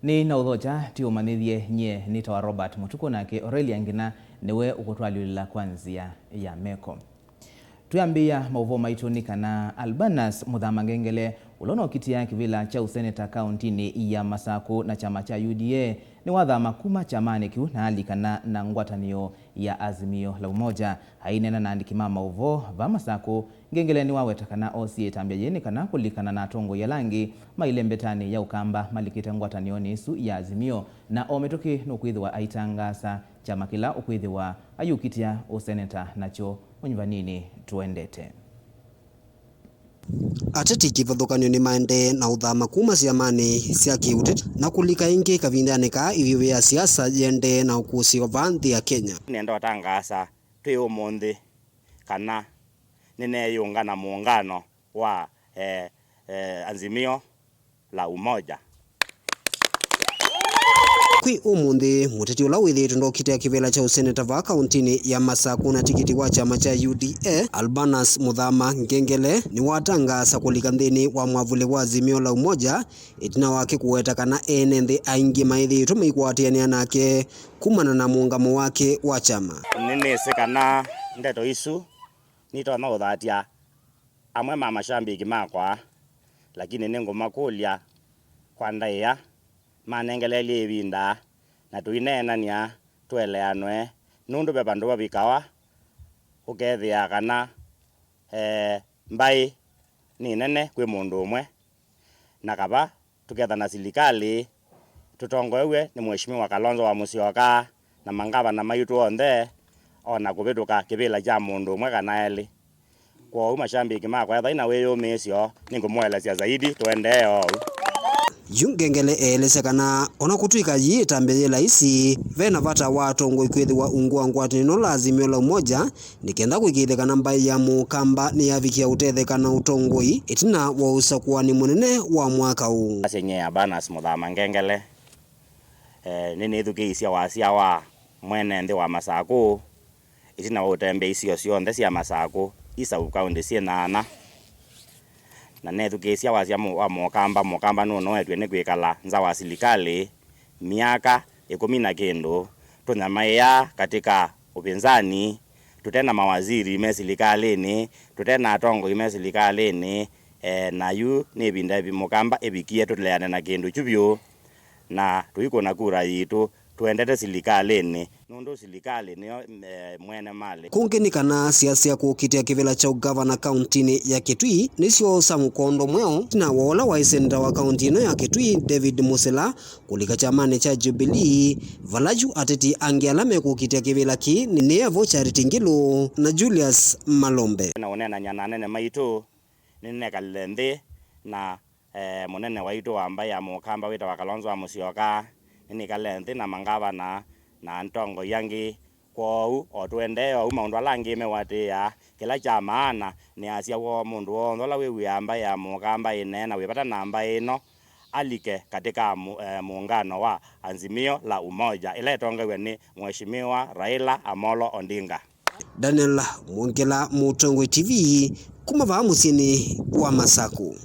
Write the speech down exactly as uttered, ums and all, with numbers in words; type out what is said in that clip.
Nĩ na ũthokya, tũũmanyĩthye, nyie nĩtawa Robert Mũtukũ, nake Aurelia Ngina nĩwe ũkũtwalyũlĩla kwa nzĩa ya meko. Twĩambĩĩa maũvoo maitũ nĩ kana Albanus Mũthama Ngengele, ũla ũnokitĩa kĩvĩla kya ũseneta kaũntinĩ ya Masakũ na kyama kya U D A, nĩwathama kuma kyamanĩ kĩu na alikana na ngwatanĩo ya Azimio la Umoja. Aineena na andĩki ma maũvoo va Masakũ, Ngengele nĩwaweta kana oosie ĩtambya yĩĩ nĩ kana kũlikana na atongoi ala angĩ ma ĩlembetanĩ ya Ũkamba malikĩte ngwatanĩonĩ ĩsu ya Azimio, na o mĩtũkĩ nũkwĩthĩwa aitangaasa kyama kĩla ũkwĩthĩwa ayũkitĩa ũseneta nakyo. Mũnyuvanĩnĩ tũendete. Ateti kĩvathũkany'o nĩmaendee na ũthama kuma syamanĩ sya kĩũteti na kũlika ĩngĩ kavindanĩ kaa ĩvyũvĩ ya siasa yĩendee na ũkũsĩ o vaa nthĩ ya Kenya. Nĩenda ũtangaasa twĩ ũmũnthĩ kana nĩneeyũnga na mũũngano wa, eh, eh, Azimio la Umoja. Kwĩ ũmũnthĩ, mũteti ũla wĩthĩĩtwe ndokitĩa kĩvĩla kya ũseneta vaa kaũntinĩ ya Masakũ na tikiti wa kyama kya U D A, Albanus Mũthama Ngengele, nĩwatangaasa kũlika nthĩnĩ wa mwavũlĩ wa Azimio la Umoja, ĩtina wake kũweta kana ene nthĩ aingĩ maĩthĩĩtwe maikwatĩanĩa nake kumana na mũũngamo wake wa kyama. Nĩnĩsĩ kana ndeto isu nitonya ũthatya amwe ma mashambiki makwa, lakini nĩngũmakũlya kwa ndaĩa manengeleelye ĩvinda na tũineenany'a tũeleanwe, nũndũ ve vandũ vavikawa ũkethĩa kana, eh, mbaĩ nĩ nene kwĩ mũndũ ũmwe, na kava tũkethana silikalĩ tũtongoew'e nĩ Mheshimiwa Kalonzo wa Musyoka na mangavana maitũ onthe, o na kũvĩtũka kĩvĩla kya mũndũ ũmwe kana elĩ. Kwoou mashambiki makwa, ethai na wĩyũmĩĩsyo, nĩngũmũelesya zaidi. Tũendee oou. Yu Ngengele eelesya kana ona kũtw'ĩka yĩĩ ĩtambya yĩ laisi, ve na vata wa atongoi kwĩthĩwa ungu wa ngwatanĩo la Azimio la Umoja, nĩ kenda kũĩkĩĩthya kana mbaĩ ya Mũkamba nĩyavikĩa ũtetheka na ũtongoi ĩtina wa ũsakũani mũnene wa mwaka ũũ. Asya nyie Abanas Mũthama Ngengele, eh, nĩnĩthukĩĩisye wasya wa mwene nthĩ wa Masakũ ĩtina wa ũtembea isio syonthe sya Masakũ, i sub county syĩ nyanya, na nethukĩĩsya wasya mu-, wa Mũkamba. Mũkamba nũnoetw'e nĩ kwĩkala nza wa silikalĩ myaka ĩkũmi na kĩndũ, tũnyamaĩaa katika ũpinzani, tũte na mawaziri me silikalĩnĩ, tũte na atongoi me silikalĩnĩ, eh, na yu nĩ ĩvinda ĩvi Mũkamba ĩvikie tũleane na kĩndũ kyu vyũ, na tũikũna kura yitũ, tũendete silikalĩnĩ, nũndũ silikalĩ nĩyo, eh, mwene malĩ. Kũngĩ nĩ kana siasa sya kũkitĩa kĩvĩla kya ũgavana kauntinĩ ya Kitui nĩsyoosa mũkondo mweũ, ĩtina wa ũla waĩ seneta wa kaunti ĩno ya Kitui, David Musila, kũlika kyamanĩ kya Jubilee, vala yu ateti angĩ ala mekũkitĩa kĩvĩla kĩĩ nĩ Evo Charity Ngilu na Julius Malombe. Na ũneenany'a na anene maitũ, nĩnekalile nthĩ na, eh, mũnene waitũ wa mbaĩ ya Mũkamba wĩtawa Kalonzo wa Musyoka, nĩnĩkalile nthĩ na mangavana na atongoi angĩ. Kwoou, o tũendee oou, maũndũ ala angĩ meũatĩĩa, kĩla kya maana nĩ asya woo mũndũ w'onthe ũla wĩw'ĩaa mbaĩ ya Mũkamba ĩneena wĩ vata na mbaĩ ĩno, alike katika mu-, eh, muungano wa Azimio la Umoja, ĩla ĩtongoew'e nĩ Mheshimiwa Raila Amolo Odinga. Daniel Mwongela, Mũtongoi T V, kuma vaa mũsyĩnĩ wa Masakũ.